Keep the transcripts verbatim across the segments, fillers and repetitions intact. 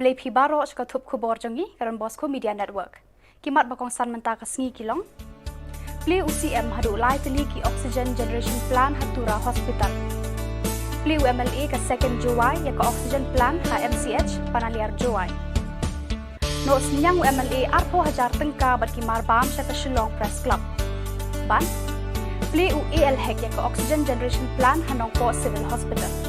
Khublei phi baroh sha ka thup khubor jong ngi ka Don Bosco Media Network. Ki mat ba kongsan mynta ka sngi ki long: Plie u C M haduh lai tylli ki oxygen generation plant ha Tura Hospital. Plie u M L A ka second Jowai ïa ka oxygen plant ha M C H Panaliar Jowai. Noh synñiang u M L A arphew hajar tyngka bad ki marbam sha ka Shillong Press Club. Bad plie u A L Hek ïa ka oxygen generation plant ha Nongpoh Civil Hospital.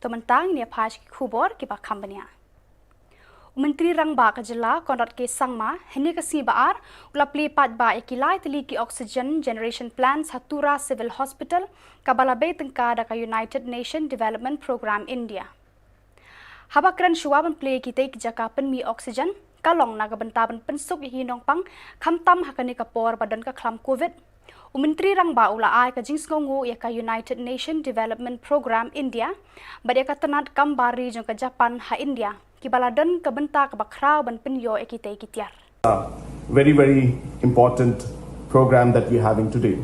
To mynta ngin ïa phai sha ki khubor kiba kham bniah. U Myntri Rangbah ka jylla Conrad K Sangma hynne ka sngi ba ar u la plie paidbah ïa ki lai tylli ki oxygen generation plants ha Tura Civil Hospital kaba la bei tyngka da ka United Nation Development Programme India. Haba kren shuwa ban plie kitei ki jaka pynmih oxygen ka long na ka bynta ban pynsuk ïa ki nongpang, khamtam ha kane ka por ba don ka khlam Covid. U Myntri Rangbah u la ai ka jingsngewnguh ïa ka United Nation Development Programme India bad ïa ka tnat kam bar ri jong ka Japan ha India kiba la don ka bynta kaba khraw ban pynïoh ïa kitei ki tiar. Very, very important program that we're having today.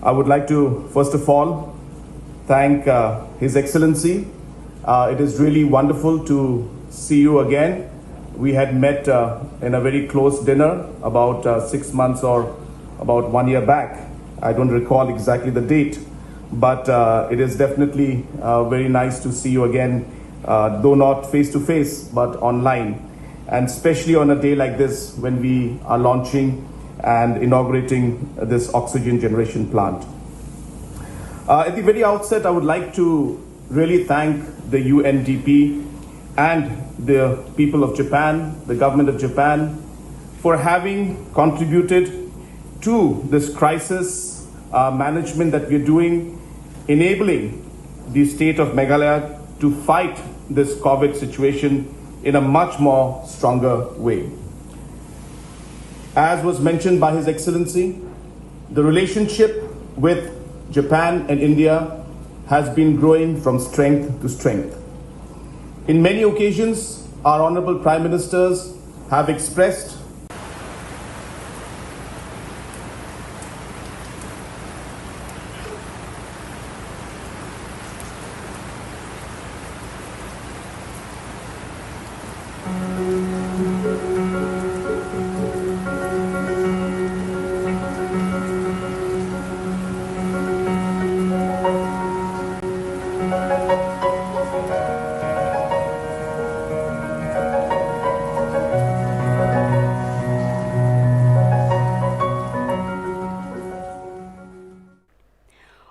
I would like to, first of all, thank uh, His Excellency. Uh, it is really wonderful to see you again. We had met uh, in a very close dinner about uh, six months or about one year back. I don't recall exactly the date, but uh, it is definitely uh, very nice to see you again, uh, though not face to face, but online, and especially on a day like this when we are launching and inaugurating this oxygen generation plant. Uh, at the very outset, I would like to really thank the U N D P and the people of Japan, the government of Japan, for having contributed to this crisis uh, management that we're doing, enabling the state of Meghalaya to fight this Covid situation in a much more stronger way. As was mentioned by His Excellency, the relationship with Japan and India has been growing from strength to strength. In many occasions, our Honorable Prime Ministers have expressed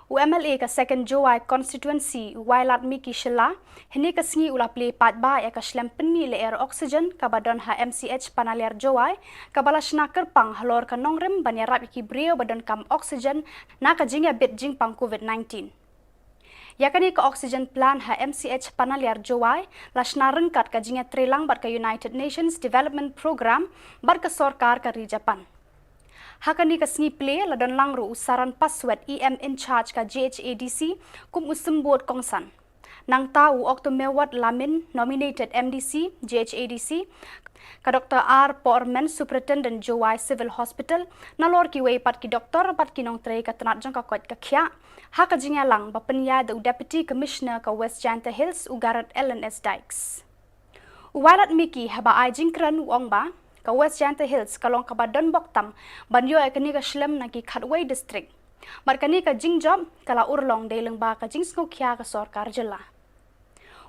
U M L A ka Second Jowai Constituency, u Wailadmiki Shylla, hynne ka sngi u la plie paidbah ïa ka shlem pynmih lyer oxygen kaba don ha M C H Panaliar Jowai, kaba la shna kyrpang halor ka nongrim ban ïarap ïa ki briew ba donkam oxygen na ka jingïabit jingpang Covid nineteen. Ïa kane ka oxygen plant ha M C H Panaliar Jowai la shna ryngkat ka jingïatreilang bad ka United Nations Development Programme bad ka sorkar ka ri Japan. Ha kane ka sngi plie la don lang ruh u Saran Paswet, E M in charge ka J H A D C, kum u symbud kongsan. Nangta u Oktomewat Lamin, nominated M D C, J H A D C, ka Doctor R Pormen, Superintendent Jowai Civil Hospital, nalor kiwei pat ki doktor bad ki nongtrei ka tnat jong ka koit ka khiah, ha ka jingïalang ba pynïaid da u Deputy Commissioner ka West Jaintia Hills, u Garod Allen S Dykes. U Wailadmiki haba ai jingkren u ong ba ka West Jaintia Hills ka long kaba donbok tam ban ïoh ïa kane ka shlem na ki khatwei district. Bad kane ka jingjop ka la urlong dei lyngba ka jingsngewkhia ka sorkar jylla.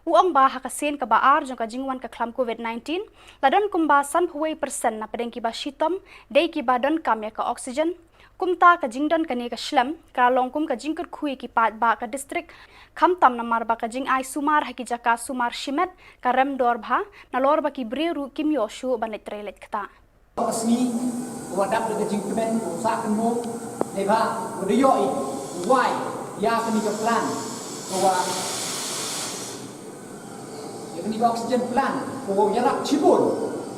U ong ba ha ka sien kaba ar jong ka jingwan ka khlam Covid nineteen, la don kumba sanphew wei percent na pdeng kiba shitom dei kiba donkam ïa ka oxygen. Kumta ka jingdon kane ka shlem ka la long kum ka jingkyrkhu ïa ki paidbah ka district, khamtam namar ba ka jingai sumar ha ki jaka sumar shimet ka rem dor bha, nalor ba ki briew ruh kim ïoh shuh ban leit trei leit ktah. Ka sngi ka wa dap da ka jingkmen ka wa sah kynmaw, ne ba wa da ïoh i wai ïa kane ka plan ka wa ïa kane ka oxygen plant ka wa ïarap shibun,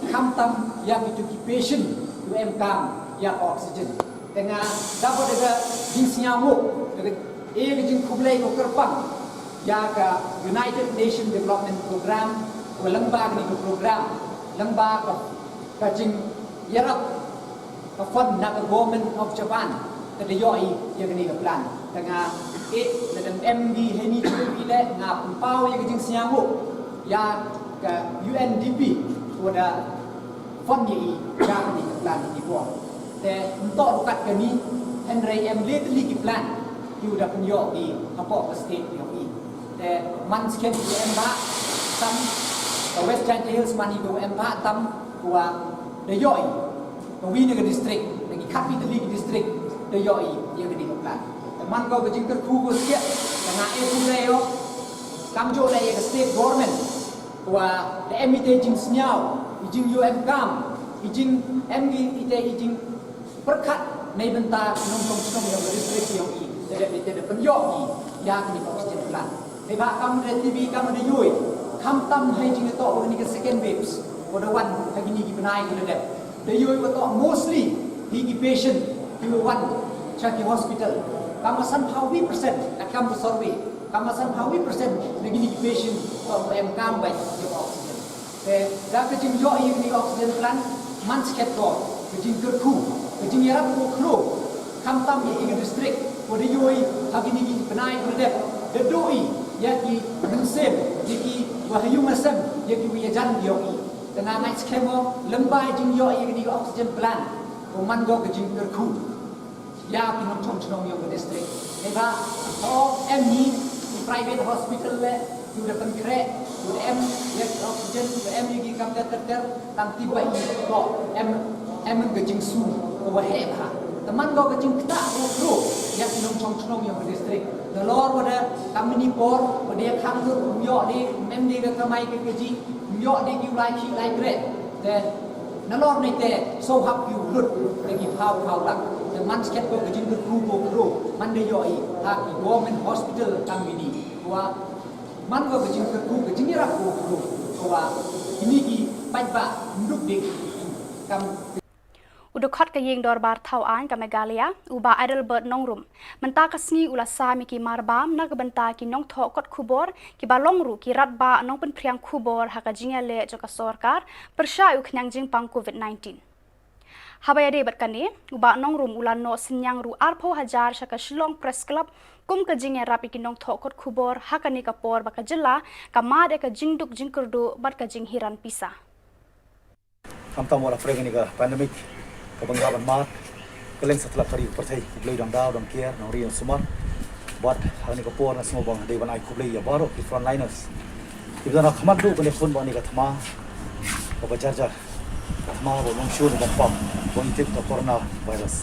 khamtam ïa kitu ki patient kiwa em kam ïa ka oxygen. Te nga dap da ka jingsngewbha, da ka, eh, ka jingkhublei ka kyrpang ïa ka United Nation Development Program, ka lyngba kane ka program, lyngba ka, ka jingïarap ka fund na ka Government of Japan, ka da ïoh i ïa kane ka plan. Te nga ïeit lada em ngi heini jong ngi leh, nga pynpaw ïa ka jingsngewbha ïa ka U N D P, ko da fund ïa i ïa kane ka plan ïa ki bor. Te ym toh ruh kat kane, hynrei em le tylli ki plan kiwa da pynïoh ki hapoh ka state ïa i. Te man skhem ki em ba tam ka West Jaintia Hills, man i ko em ba tam, ko wa da ïoh i ka wi na ka district, na ki khatwi tylli ki district da ïoh i ïa kane ka plan. Te man ko ka jingkyrkhu ko skhem, te nga ïa pule ïa, kam jooh leh ïa ka state government, wa da em i te jingsngew, i jingïoh em kam, i jing em i te i jing pyrkhat nei bynta nongshong shnong ïa ka district ïa i, te da, te da pynïoh i ïa kane ka oxygen plant. Te ba kam da T V kam da ïoh, kam tam ha i jingtoh wa kane ka second waves, ko da wan ha kine ki bnai ki da dep. Da ïoh wa toh mostly hi ki patient ki wa wan sha ki hospital. Kam san phaw wi percent, kat kam da survey, kam san phaw wi percent na kine ki patient ko em kam bai ïa oxygen. Te da ka jingïoh ïa kane ka oxygen plant, man skhem ko ka jingkyrkhu, ka jingïarap ko khro, khamtam ïa i ka district, ko da ïoh i ha kine ki bnai ko da dep, da duh i ïa ki mynsiem, ïa ki wa ha ïung ha sem, ïa ki wa ïajan ïa i. Te nga ngeit skhem mo lymbai jingïoh ïa kane ka oxygen plant, ko man ko ka jingkyrkhu ïa ki nongshong shnong ïa ka district. Te ba, o em ni ki private hospital le, ki da pynkhreh, ki da em ïa ki oxygen, ki da em ïa ki kam ter ter ter, tang tip ba i ko em, em ka jingsngew ko wa heh bha. Te man ko ka jingktah ko khro ïa ki nongshong shnong ïa ka district. Nalor wa da kam ni por, wa da khang dur, ym ïoh de, em de ka kamai ka kajih, ym ïoh de ki u lai khih lai kreh. Te nalor nei te shu hap ïa u lut da ki phaw phaw lak. Te man skhem ko ka jingkyrkhu ko khro, man da ïoh i ha ki government hospital kam ni. Ko wa man ko ka jingkyrkhu, ka jingïarap ko khro, ko wa kine ki paidbah ym duk de ki kam. U dkhot ka ïing dorbar thaw aiñ ka Meghalaya, u Bah Adelbert Nongrum, mynta ka sngi u la sam ïa ki marbam na ka bynta ki nongthoh kot khubor kiba long ruh ki rangbah nongpynphriang khubor ha ka jingïaleh jong ka sorkar pyrshah ïa u khñiang jingpang covid nineteen. Haba ïadei bad kane, u Bah Nongrum u la noh synñiang ruh arphew hajar sha ka Shillong Press Club kum ka jingïarap ïa ki nongthoh kot khubor ha kane ka por ba ka jylla ka mad ïa ka jingduk jingkyrduh bad ka jinghiran pisa. Khamtam wat la pyrshah ïa kane ka pandemic kaba ngi hap ban mad, kylleng satlak ka ri ka pyrthei, khublei dang daw dang kiar, dang ri dang sumar. Bad ha kane ka por nga sngew ba nga dei ban ai khublei ïa baroh ki frontliners kiba don ha khmat duh ban ïakhun bad kane ka thma kaba jar jar, ka thma ba long shuh ban pam, ba ngi tip ka coronavirus.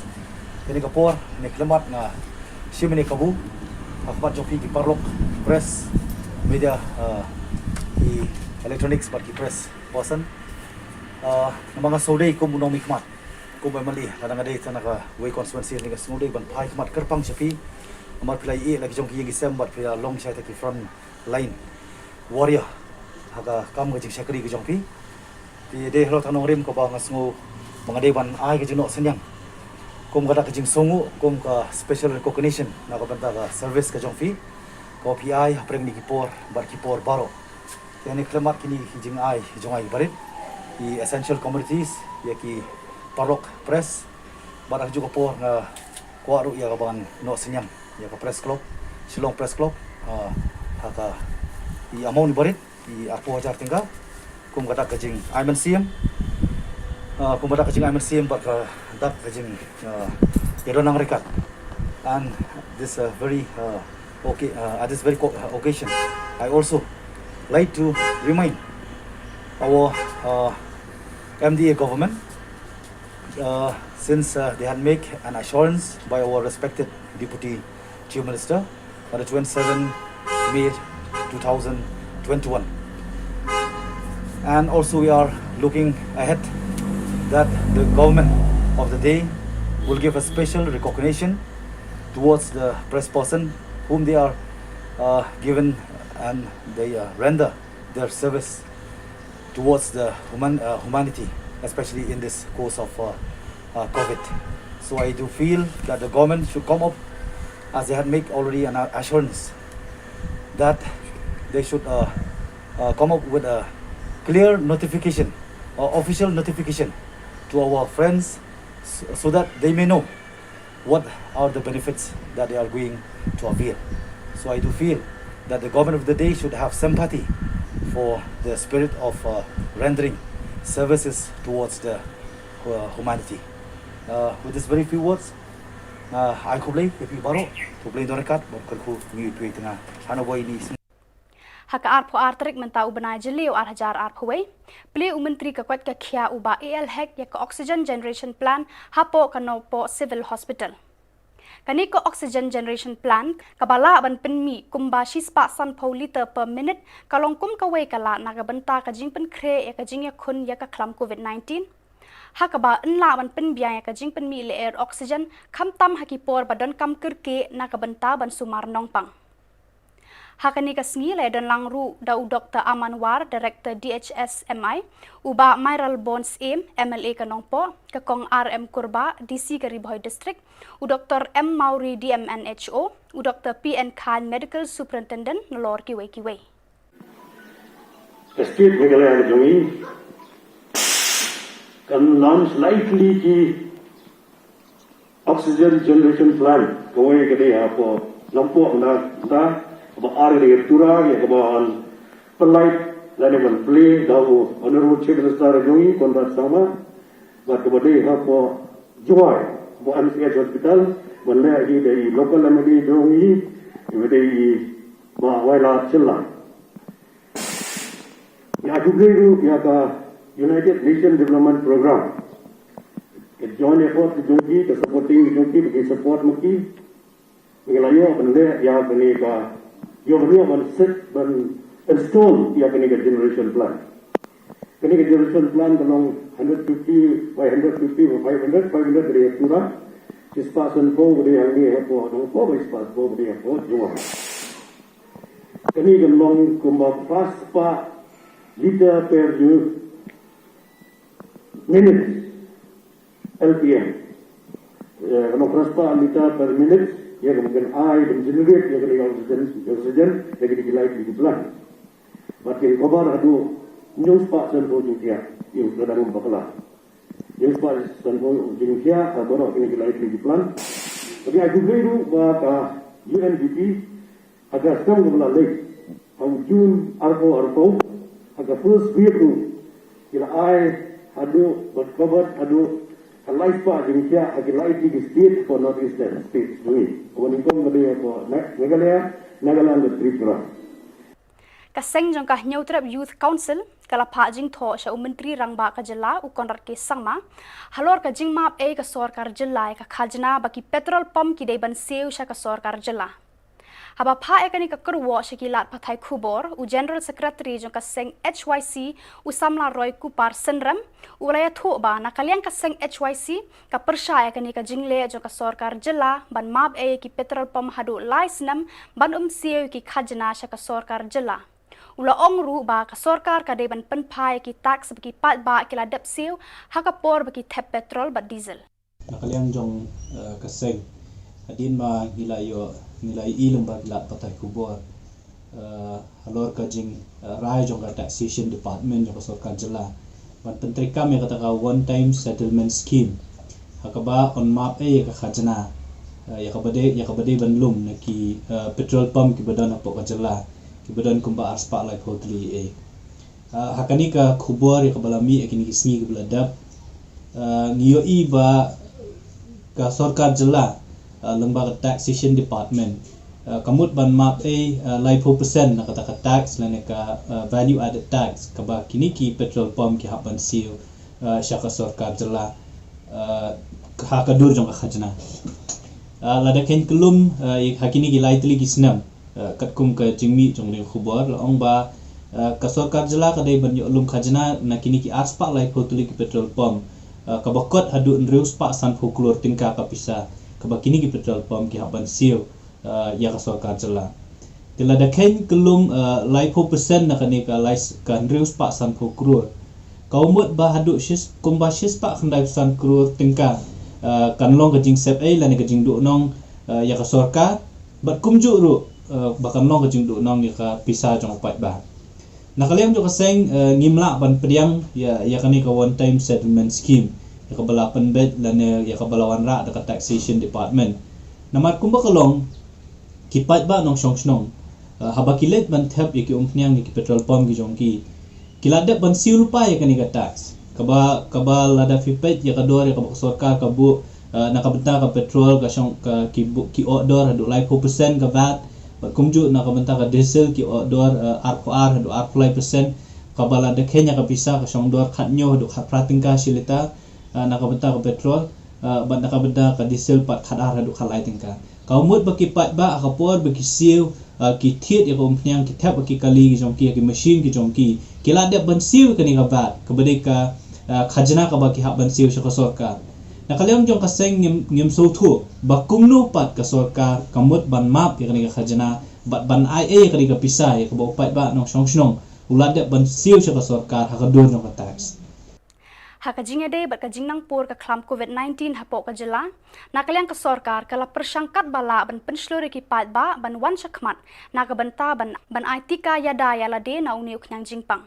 Kane ka por, kane ka khyllipmat nga shim ïa kane ka kabu ha khmat jong phi ki paralok, press, media, ah, ki electronics bad ki press person. Ah, namar nga sngewdei kum u nongmihkhmat, kum u M L A, lada nga dei tang na kawei constituency, nga sngewdei ban phai khmat kyrpang sha phi. Namar phi la ïeh la ki jong ki ïing ki sem bad phi la long shai ta ki front line warrior ha ka kam ka jingshakri ka jong phi. Te dei halor tang nongrim kaba nga sngew ba nga dei ban ai ka jingnoh synñiang kum ka dak ka jingsngewnguh, kum ka special recognition na ka bynta ka service ka jong phi kaba phi ai hapdeng kine ki por bad ki por baroh. Te kane ka khyllipmat kine ki jingai jong nga barit, ki essential commodities, ïa ki paralok press, bad ha kajuh ka por nga kwah ruh ïa ka ban noh synñiang ïa ka press club, Shillong Press Club, ah, ha ka i amount barit, i arphew hajar tyngka, kum ka dak ka jingai mynsiem, ah, kum ka dak ka jingai mynsiem bad ka dak ka jing, ah, ïadon nang ryngkat. And this, uh, very, uh, okay, uh, at this very co- uh, occasion, I also like to remind our, uh, M D A government, uh, since, uh, they had made an assurance by our respected Deputy Chief Minister on the twenty-seventh May two thousand twenty-one. And also we are looking ahead that the government of the day will give a special recognition towards the press person whom they are, uh, given and they, uh, render their service towards the human, uh, humanity, especially in this course of, uh, uh, covid. So I do feel that the government should come up, as they had made already an assurance, that they should, uh, uh, come up with a clear notification or official notification to our friends, so, so that they may know what are the benefits that they are going to avail. So I do feel that the government of the day should have sympathy for the spirit of uh, rendering services towards the uh, humanity. Uh, with these very few words, uh, ai khublei ïa phi baroh, khublei don kat, bad kyrkhu ngi ïa phi tynga. Hana boi ni Ha ka arphew ar tarik mynta u bnai Jylliew ar hajar arphew wei, plie u Myntri ka koit ka khiah u Bah A L Hek ïa ka Oxygen Generation Plant hapoh ka Nongpoh Civil Hospital. Kane ka Oxygen Generation Plant kaba lah ban pynmih kumba shispah sanphew liter per minute ka long kum kawei ka lad na ka bynta ka jingpynkhreh ïa ka jingïakhun ïa ka khlam COVID nineteen. Ha kaba yn lah ban pynbiang ïa ka jingpynmih lyer oxygen khamtam ha ki por ba donkam kyrkieh na ka bynta ban sumar nongpang. Ha kane ka sngi la ïadon lang ruh da u Doktor Aman War, Director D H S M I, u Bah Mayralborn Syiem, M L A ka Nongpoh, ka Kong R M Kurbah, D C ka Ri Bhoi District, u Doktor M Mawrie, D M N H O, u Doktor P N Chyne, Medical Superintendent, nalor kiwei kiwei. Ka state Meghalaya ka jong ngi kan launch lai tylli ki oxygen generation plant, kawei ka dei hapoh Nongpoh, na, na, kaba ar ka dei ka Tura, ïa kaba yn pynlait lane ban plie da u Honorable Chief Minister ka jong ngi, Conrad Sangma, bad kaba dei hapoh Jowai, hapoh M C H Hospital, ban leh hi da i local M L A jong ngi, iba dei i Bah Wailadmiki Shylla. Ïa, khublei ruh ïa ka United Nations Development Programme. Ka joint effort ka jong ki, ka supporting ka jong ki, ba ki support ma ki. Ngi la ïoh ban leh ïa kane ka, ïoh ban, ïoh ban set, ban install ïa kane ka generation plant. Kane ka generation plant ka long hundred fifty by hundred fifty by five hundred, five hundred ka dei ha Tura. Shispah sanphew ka dei hangne hapoh Nongpoh, bad shispah sanphew ka dei hapoh Jowai. Kane kan long kumba phra spah liter per minute, L P M. Eh, kan long phra spah liter per minute, ïa kaba kan ai ban generate ïa kane ka oxygen, oxygen, ïa kine ki lai tylli ki plant. Bad kin cover haduh hynñiew spah sanphew jingthiah, ïa u Sla Dang Bakla. Hynñiew spah sanphew jingthiah, ha baroh kine ki lai tylli ki plant. Bad ïa, ai khublei ruh ba ka U N D P, ha ka snem kaba la leit, ha u June arphew arphew, ha ka first wave ruh, ki la ai haduh, bad cover haduh, ha lai spah jingthiah, ha ki lai tylli ki state hapoh North Eastern states jong ngi. Kaba nyngkong ka dei hapoh Me-, Meghalaya, Nagaland bad Tripura. Ka seng jong ka Hynñiewtrep Youth Council ka la phah jingthoh sha u Myntri Rangbah ka jylla u Conrad K Sangma halor ka jingmap ei ka sorkar jylla ïa ka khajna ba ki petrol pump ki dei ban siew sha ka sorkar jylla. Haba phah ïa kane ka kyrwoh sha ki lad pathai khubor, u General Secretary jong ka seng H Y C, u samla Roy Kupar Synrem, u la ïathuh ba na ka liang ka seng H Y C ka pyrshah ïa kane ka jingleh jong ka sorkar jylla ban map ei ïa ki petrol pump haduh lai snem ban ym siew ïa ki khajna sha ka sorkar jylla. U la ong ruh ba ka sorkar ka dei ban pynphai ïa ki tax ba ki paidbah ki la dep siew ha ka por ba ki thep petrol bad diesel. Na ka liang jong, eh, ka seng, hadien ba ngi la ïoh, ngi la ïohi lyngba ki lad pathai khubor, eh, halor ka jing, eh, rai jong ka Taxation Department jong ka sorkar jylla ban pyntreikam ïa kata ka one time settlement scheme, ha kaba yn map ei ïa ka khajna, eh, ïa kaba dei, ïa kaba dei ban lum na ki, eh, petrol pump kiba don hapoh ka jylla, kiba don kumba arspah laiphew tylli ei. Ah, ha kane ka khubor ïa kaba la mih ha kine ki sngi kiba la dep, ah, ngi ïohi ba ka sorkar jylla, ah, lyngba ka Taxation Department, ah, ka mut ban map ei, ah, laiphew percent na kata ka tax lane ka, ah, value added tax kaba kine ki petrol pump ki hap ban siew, ah, sha ka sorkar jylla, ah, ha ka dur jong ka khajna. Ah, lada kheiñ kyllum, ah, ha kine ki lai tylli ki snem, ah, katkum ka jingmih jong kane ka khubor, la ong ba, ah, ka sorkar jylla ka dei ban ïoh lum khajna na kine ki arspah laiphew tylli ki petrol pump, ah, kaba kot haduh hynriew spah sanphew klur tyngka ka pisa, kaba kine ki petrol pump ki hap ban siew, ah, ïa ka sorkar jylla. Te lada kheiñ kyllum, ah, laiphew percent na kane ka lai s-, ka hynriew spah sanphew klur, ka mut ba haduh shis-, kumba shispah khyndaiphew san klur tyngka, ah, kan long ka jingsep ei lane ka jingduhnong, ah, ïa ka sorkar, bad kumjuh ruh, eh, ba kan long ka jingduhnong ïa ka pisa jong u paidbah. Na ka liang jong ka seng, eh, ngim lah ban pdiang ïa, ïa kane ka one time settlement scheme. ïa kaba la pynbeit lane ïa kaba la wanrah da ka taxation department. Namar kumba ka long, ki paidbah nongshong shnong, eh, haba ki leit ban thep ïa ki umphniang ïa ki petrol pump ki jong ki, ki la dep ban siew lypa ïa kane ka tax. Kaba, kaba lada phi peit ïa ka dor ïa kaba ka sorkar ka buh, eh, na ka bynta ka petrol ka shong ka ki buh ki oh dor haduh laiphew percent ka vat. Bad kumjuh na ka bynta ka diesel ki oh dor, eh, arphew ar haduh arphew lai percent. Kaba lada kheiñ ïa ka pisa ka shong dor khathynñiew haduh khatphra tyngka shi lita, eh, na ka bynta ka petrol, eh, bad na ka bynta ka diesel pat khatar haduh khatlai tyngka. Ka mut ba ki paidbah ha ka por ba ki siew, eh, ki thied ïa ka umphniang, ki thep ïa ki kali ki jong ki, ïa ki machine ki jong ki, ki la dep ban siew ïa kane ka vat, kaba dei ka, eh, khajna kaba ki hap ban siew sha ka sorkar. Na ka liang jong ka seng ngim, ngim sngewthuh ba kumno pat ka sorkar ka mut ban map ïa kane ka khajna bad ban ai ei ïa kane ka pisa ïa kaba u paidbah nongshong shnong u la dep ban siew sha ka sorkar ha ka dur jong ka tax. Ha ka jingïadei bad ka jingnangpur ka khlam covid nineteen hapoh ka jylla, na ka liang ka sorkar ka la pyrshang katba lah ban pynshlur ïa ki paidbah ban wan shakhmat na ka bynta ban, ban ai tika ïada ïa lade na une u khñiang jingpang.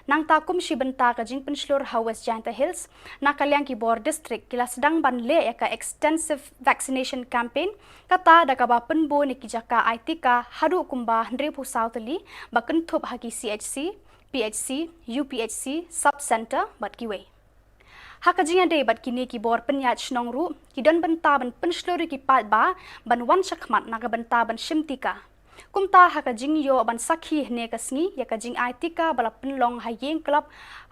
Nangta kum shi bynta ka jingpynshlur ha West Jaintia Hills, na ka liang ki bor district ki la sdang ban leh ïa ka extensive vaccination campaign, kata da kaba pynbun ïa ki jaka ai tika haduh kumba hynriewphew saw tylli ba kynthup ha ki C H C, P H C, U P H C, Sub Centre bad kiwei. Ha ka jingïadei bad kine ki bor pynïaid shnong ruh, ki don bynta ban pynshlur ïa ki paidbah ban wan shakhmat na ka bynta ban shim tika. Kumta ha ka jingïoh ban sakhi hynne ka sngi ïa ka jingai tika ba la pynlong ha Ïing Club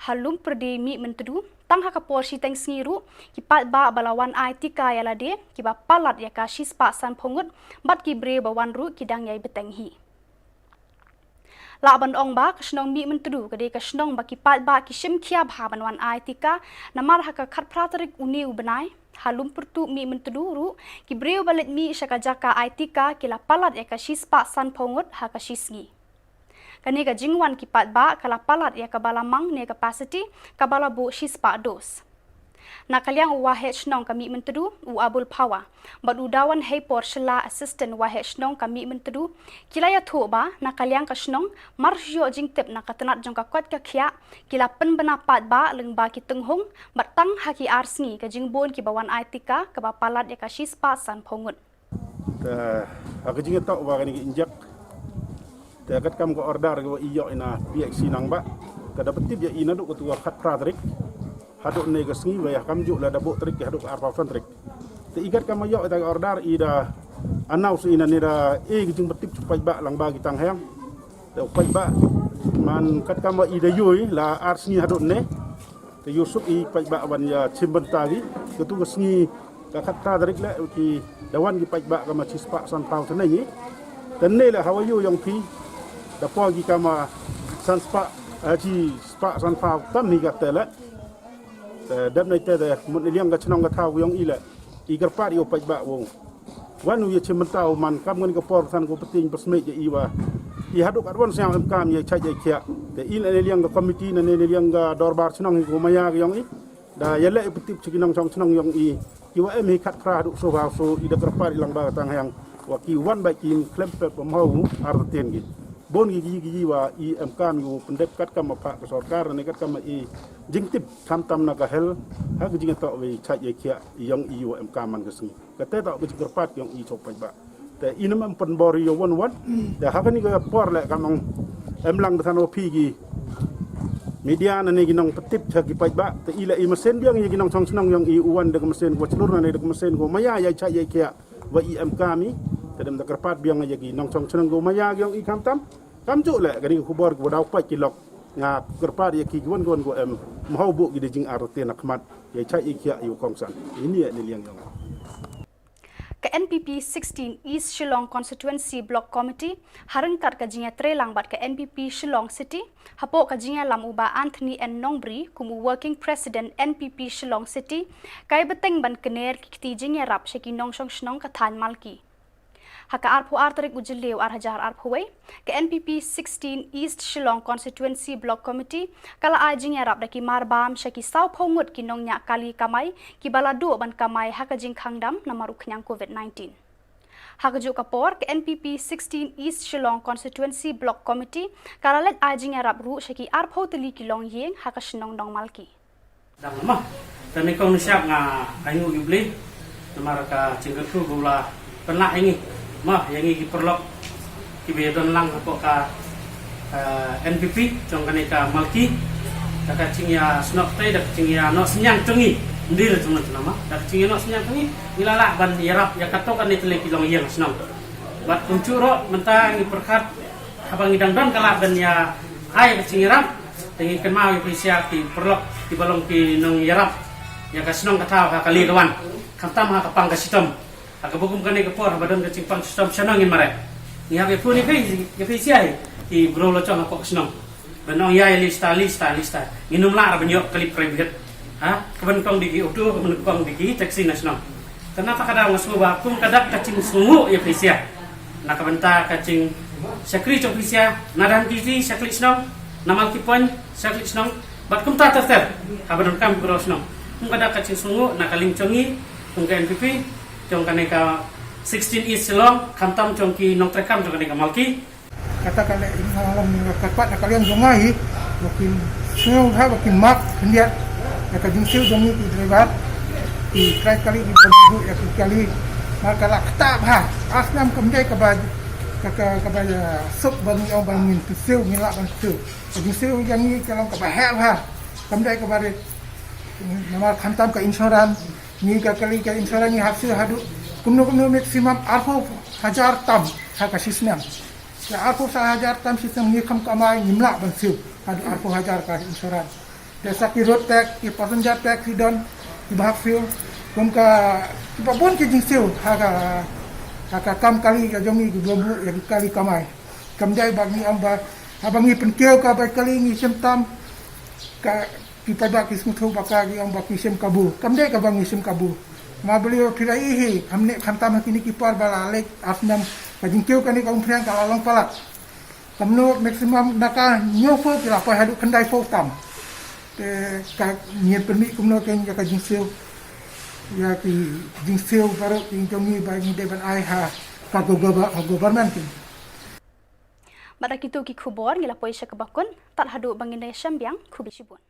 ha Lumpyrdi Mihmyntdu, tang ha ka por shiteng sngi ruh ki paidbah ba la wan ai tika ïa lade kiba palat ïa ka shispah sanphew ngut, bad ki briew ba wan ruh ki dang ïai bteng hi. Lah ban ong ba ka shnong Mihmyntdu ka dei ka shnong ba ki paidbah ki shim khia bha ban wan ai tika, namar ha ka khatphra tarik une u bnai, ha Lumpyrtuh Mihmyntdu ruh, ki briew ba leit mih sha ka jaka ai tika ki la palat ïa ka shispah sanphew ngut ha ka shisngi. Kane ka jingwan ki paidbah ka la palat ïa kaba la mang ne capacity kaba la buh shispah dos. Na ka liang u Waheh Shnong ka Mihmyntdu, u Abul Phawa, bad u Dawan Heipor Shylla, Assistant Waheh Shnong ka Mihmyntdu, ki la ïathuh ba na ka liang ka shnong, mar shu ïoh jingtip na ka tnat jong ka koit ka khiah, ki la pynbna paidbah lyngba ki tynghung, bad tang ha ki ar sngi ka jingbun kiba wan ai tika kaba palat ïa ka shispah sanphew ngut. Te ha ka jingïatoh ba kane ka injek, te katkam ka order kaba i ïoh na P H C Nangbah, ka da pyntip ïa i naduh katto ka khatphra tarik haduh ne ka sngi, ba ïa kamjuh la da buh tarik haduh ka arphew san tarik. Te i katkam ba ïoh ïa ka order, i da announce i na ne da e ka jingpyntip sha u paidbah lyngba ki tang heng. Te u paidbah man katkam ba i da ïoh i la ar sngi haduh ne, te ïoh suk i paidbah ban ïa shim bynta ki. Katto ka sngi ka khatphra tarik leh ki da wan ki paidbah kama shispah sanphew tynnei ngi. Te ne leh ha wa ïoh ïong phi da poi ki kama sanspah, eh, shispah sanphew tam hi katte leh. Te dep nai te te mut ne liang ka shnong ka thaw ïong i leh, i kyrpad ïa u paidbah u wan u ïa shim bynta u man kam ngan ka por san ko pyntieng pynsmit ïa i wa i haduh katwan sñiaw em kam ïa chait ïa khiah. Te i ne liang ka committee ne ne liang ka dorbar shnong hi ko maya ka ïong i da ïa leh pyntip sha ki nongshong shnong ïong i ki wa em hi khatphra haduh sophew so, i da kyrpad i lyngba ka tang heng wa ki wan ba ki khlem pep ba mhaw artatien ki. Bun ki ki ki wa i em kam ïa u pyndep katkam ma pha ka sorkar ne katkam ma i jingtip khamtam na ka health ha ka jingïatoh wei chait ïa khiah ïong i wa em kam man ka sngi. Kata toh ka jingkyrpad ïong i sha u paidbah. Te i nam em pynbor ïa wan wan. Te ha kani ka por leh kam ong em lang da than o phi ki media ne ki nongpyntip sha ki paidbah. Te i leh i masen biang ïa ki nongshong shnong ïong i u wan da ka masen ko chlur ne da ka masen ko maya ïa chait ïa khiah wa i em kam i. Te dam da kyrpad biang ïa ki nongshong shnong ko maya ïong i khamtam. Kamjuh leh kani ka khubor ko daw pait ki lok. Nga kyrpad ïa ki ki wan ki wan ko em mhaw buh ki da jingartatien na khmat ïa chait ïa khiah ïa u kongsan. Ini ïa ne liang ïong. Ka N P P sixteen East Shillong Constituency Block Committee ha ryngkat ka jingïatreilang bad ka N P P Shillong City, hapoh ka jingïalam u Bah Anthony N Nongbri kum u Working President N P P Shillong City, ka ïa bteng ban kyner ki kti jingïarap sha ki nongshong shnong ka thaiñ Malki. Ha ka arphew ar tarik u Jylliew ar hajar arphew wei, ka N P P sixteen East Shillong Constituency Block Committee ka la ai jingïarap da ki marbam sha ki sawphew ngut ki nongñiah kali kamai kiba la duh ban kamai ha ka jingkhang dam namar u khñiang covid nineteen. Ha kajuh ka por, ka N P P sixteen East Shillong Constituency Block Committee ka la leit ai jingïarap ruh sha ki arphew tylli ki longïing ha ka shnong Nongmalki. Dang ma. Kane kong nishap nga ainguh ïa u Blei namar ka jingkyrkhu ba u la pynlah ïa ngi, ma ïa ngi ki paralok kiba ïa don lang hapoh ka N P P jong kane ka Malki. Da ka jingïasnoh tei, da ka jingïanoh synñiang jong ngi, ndei la jong ngi, ma da ka jingïanoh synñiang jong ngi, ngi la lah ban ïarap ïa kato kane tylli ki longïing shnong. Bad kumjuh ruh mynta ngi pyrkhat haba ngi dang don ka lad ban ïa ai ka jingïarap, te ngi kynmaw ïa phi sha ki paralok kiba long ki nongïarap ïa ka shnong ka thaw ha ka liang ka wan, khamtam ha ka pang ka shitom. Ha kaba kum kane ka por haba don ka jingpang shitom, shano ngin mareh? Ngi hap ïa phone ïa phi, ïa phi sha ki briew la jong hapoh ka shnong. Ban ong ïa lista, lista, lista. Ngin ym lah ra ban ïoh kali private. Ha? Ka ban kong da ki auto, ka ban kong da ki taxi na shnong. Te na kata ka daw nga sngew ba kum ka dak ka jingsngewnguh ïa phi sha. Na ka bynta ka jingshakri jong phi sha, na Dhankheti sha kali shnong, na Malki Point sha kali shnong, bad kumta ter ter. Haba donkam ki briew shnong. Kum ka dak ka jingsngewnguh na ka liang jong ngi, kum ka N P P, jong kane ka sixteen East Shillong, khamtam jong ki nongtrei kam jong kane ka Malki. Kata ka leh ïa nga long ïa ka pat na ka liang jong nga hi. Ba ki sngewbha ba ki map khyndiat ïa ka jingsiew jong ngi ki driver. Ki trai kali ki ban buh ïa ki kali. Namar ka la ktah bha. Ar snem kam dei kaba, ka, ka, kaba ïa suk ba ngi ong ba ngin pynsiew, ngin lah ban pynsiew. Ka jingsiew jong ngi ka long kaba heh bha. Kam dei kaba rit. Namar khamtam ka insurance, ngi ka kali ka insurance ngi hap siew haduh kumno kumno maximum arphew hajar tam ha ka shisnem. Ka arphew hajar tam shisnem ngi kham kamai, ngim lah ban siew haduh arphew hajar ka insurance. Te sa ki road tax, ki passenger tax ki don, kiba hap siew, kum ka, kiba bun ki jingsiew ha ka, ha ka kam kali ka jong ngi kiba buh ïa ki kali kamai. Kam dei ba ngi ong ba haba ngi pynkiew ka bai kali ngi shim tam, ka ki paidbah ki sngewthuh ba ka ngi ong ba ki shim kabu. Kam dei kaba ngi shim kabu. Ma balei phi la ïohi, khamne khamtam ha kine ki por ba la leit ar snem, ka jingkiew kane ka Umphniang ka la long palat. Kumno maximum na ka hynñiewphew ki la poi haduh khyndaiphew tam. Te ka ngin pynmih kumno kein ïa ka jingsiew, ïa ki jingsiew baroh ki jong ngi ba ngi dei ban ai ha ka go-, go-, ha government kein. Bad da kito ki khubor ngi la poi sha kaba kut, tad haduh ba ngin ïashem biang, khublei shibun.